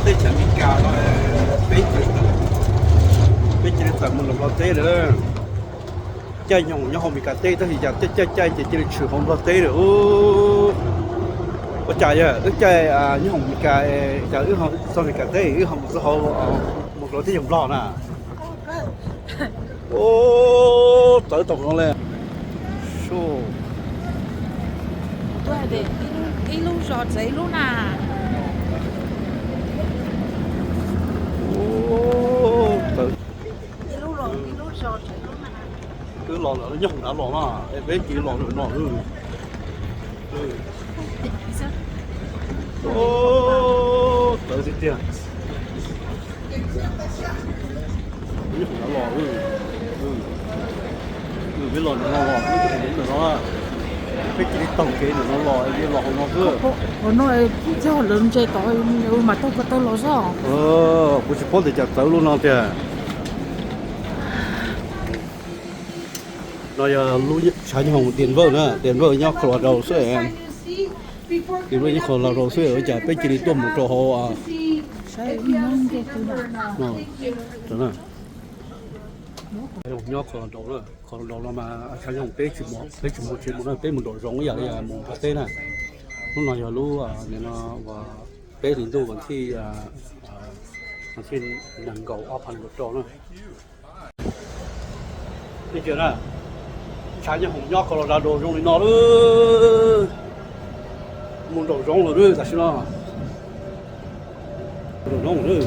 Teb chaws Amelikas no, peb cia li tawm mus lawm Nplog teb lawm. Caij nyoog nyob hauv Amelikas teb tab sis cas caij caij caij ces cia li tshwm hauv Nplog teb lawm. Ua cas yog wb caij nyob hauv Amelikas, cas wb ho txog Amelikas teb wb ho mus txog hauv, mus rau teb chaws Nplog na. Ub, txawv tau no le. Ib lub zos txawv ib lub na. Ub, txawv. Wb los lawm, nyob hauv dav los na, es peb cia li los lawm no. Ub, txawv tiag tiag. Nyob hauv dav los, peb los ntawm no los, peb cia li taug kev ntawm no los, cia li los hauv no xwb. Hauv no yog lawv ntse tod mas taug ko taw los zog. Kuv tsis paub tias cas txawv lub no tiag. No yog lub tshav nyooj hoom Denver na, Denver nyob Colorado xwb. Denver nyob Colorado xwb, ua cas peb cia li tuaj mus rau hauv nyob Colorado, Colorado no mas tshav nyooj hoom peb tsis mus, peb tsis mus tsev mus na, peb mus nraum zoov ib yam li mus nram teb na. Lub no yog lub, nim no uas peb hlis ntuj vas thij, vas thij nees nkaum ob phav nees nkaum rau na. Tshav nyooj hoom nyob Colorado zoo li no lawm, mus nraum zoov lawm tam sim no. Mus nraum zoov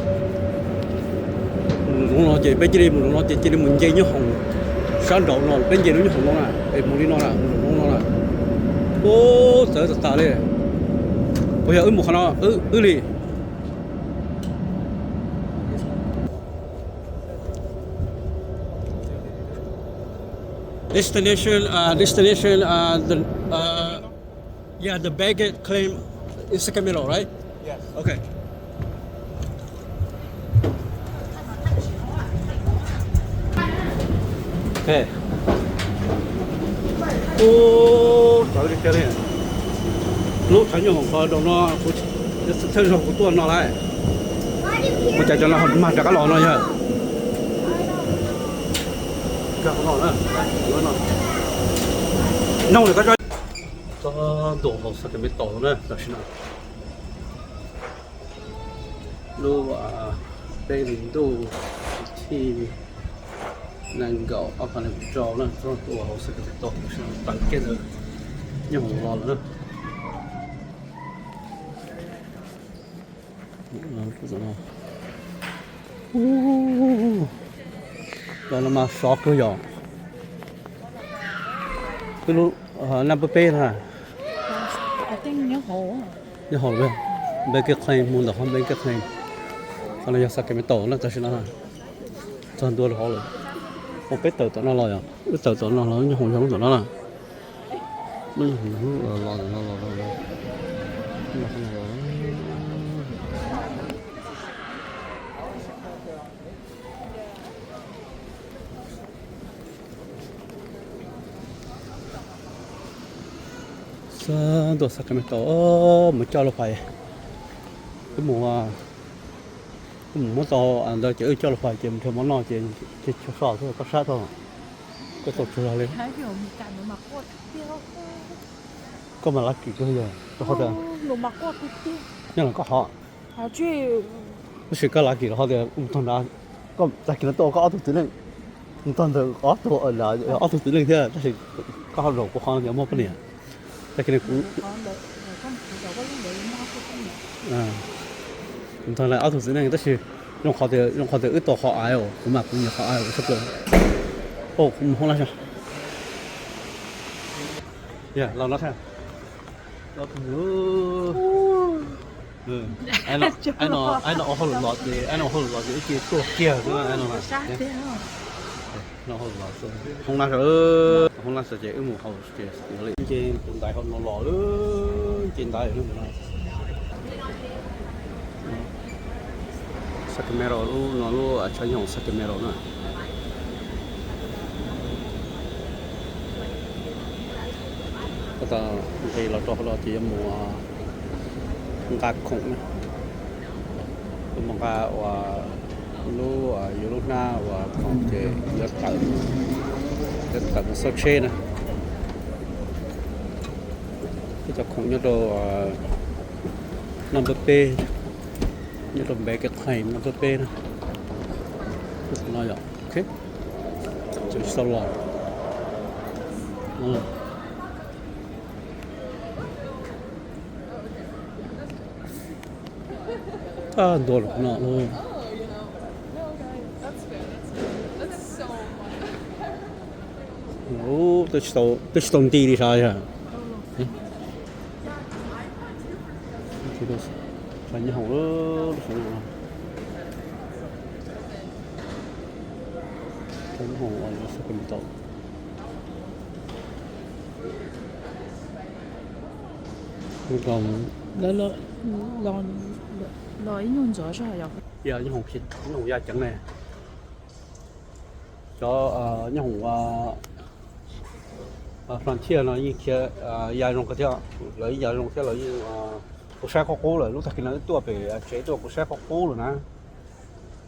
no ces peb cia li mus nraum no ces cia li mus nce nyooj hoom sab nraud no, peb nce lub nyooj hoom no na, es mus li no na, mus nraum zoov no na. Ub, txawv tas tas li. Puas yog wb mus qhov no, wb li. Destination, uh, destination, uh, the, uh, yeah, the baggage claim is Sacramento, right? Yes. Okay. Ub, txawv tiag tiag li. Lub tshav nyooj hoom qhov rau no, thawj zaug kuv tuaj no lawm. Ua cas cov no mag rov qab los no yog? Noog lawm, txog ntua hauv Sacramento na tam sim no. Lub peb hlis ntuj thij nees nkaum ob phav nees nkaum rau na, txog ntua hauv Sacramento tam sim no, tawm kiag ntawd nyooj hoom los lawm na. Lawv no mas sov kawg yom. Twb lub nab peb peb na. Nyob hauv lawm, Bankers Claim, mus ntawm qhov Bankers Claim. Qhov no yog Sacramento na tam sim no. Txog ntua rau hauv lawm. Ua peb tawm tom no los yom, wb tawm tom no los nyob hauv yog lub tom no na. Lub nyob hauv los los los los. Xab ntua Sacramento, mus coj lub phais. Wb mus, wb mus muab tau ntawd ces wb coj lub phais ces mus nrhiav mov noj ces, ces so so koj sab tau, koj tau tsuag zog li. Koj mas lucky kawg yog rau qhov tias nyob los koj hov. Tab sis koj lucky rau qhov tias mus txog nrad, koj tag kis no tuaj koj ob tug txiv neej, mus txog ntawd ob tug, ob tug txiv neej thiab, tab sis koj ho zaum kuv qhov no ces muaj poj niam. Tag kis no kuv mus txog ob tug txiv neej tab sis zoo qhov tias, zoo qhov tias wb tau qhov IELTS, kuv mas kuv nyiam qhov IELTS tshaj plaws. Kuv mus hoob lab saib. Los no thiab. Aib no ua hauj lwm los ces, aib no ua hauj lwm los ces wb cia li tuaj kiag xwb na, aib no. Hoob lab saib, hoob lab saib ces wb mus hauv ces nce tus ntaiv hauv no los lawm, nce ntaiv no. Sacramento lub no lub tshav nyooj Sacramento na. Tab tom nqis los rau hauv no ces yuav mus nqa khoom na. Mus nqa uas lub, yuav lub hnab uas khoom ces yuav tawm, yuav tawm mus xauj tsheb na. Peb cov khoom nyob rau number peb, nyob rau npe kev qhais number peb na. No yom, ok, tsis tau los. Ntua los no. Twb tsis tau nti li sav yog. Nyob hoom, nyob hoom ua lawv xab pem tau. Los ib nyuag ntxov zog yog. Nyob hoom ya ceev ne. Cov nyob hoom frontier no yeej khiav ya zoo kawg thiab, lawv yeej ya zoo thiab, lawv yeej, kuv saib qub qub lawm, lub tag kis no wb tuaj pem tsev tuaj kuv saib qub qub lawm na.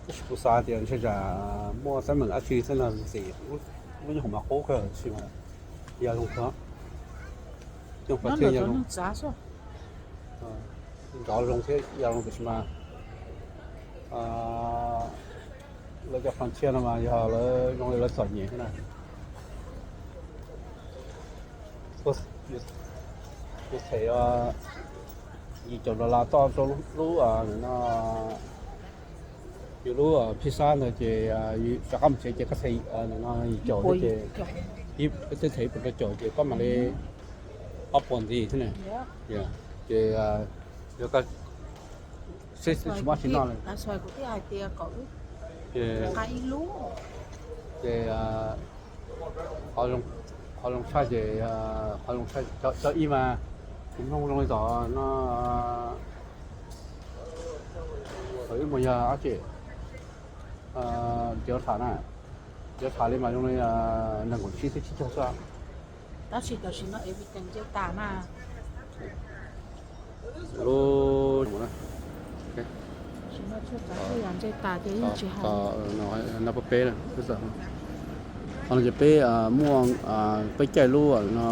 Tab sis kuv xav tias ntshe tsam muaj teeb meem dab tsi xwb no xij, lub nyob hoom mas qub kawg tab sis mas ya zoo kawg. Nyob frontier ya zoo, nrov zoo thiab ya zoo tiam sis mas lawv cov frontier no mas yog lawv zoo li lawv txom nyem thiab na. Kuv them yim caum dollar toj rau lub no, yus lub pizza ntawd ces rov qab mus tsev ces koj them no yim caum thiab ces, twb them ib puas rau caum ces koj mam li ob puas ntxiv thiab na. Ces yog koj seb tsis muaj tsis noj li. Ces qhov zoo tshaj ces, qhov zoo tshaj cov ib mas kuv mloog zoo li tom no, thaum ib mus yog dab tsi, cov tham na, cov tham li mas zoo li nees nkaum tsib thiab tsib caug xwb. Tab sis tam sim no everything ncej tas na. Lub no peb peb, qhov no ces peb muaj, peb caij lub no,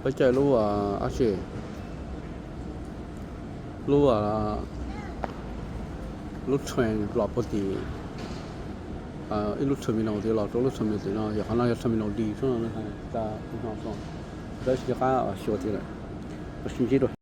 peb caij lub dab tsi, lub, lub train los puag tim, ib lub terminal tim los rau lub terminal tim no, yog qhov no yog terminal D xwb no, tab sis nco qab xyuas tias lawm, sib ntsib dua.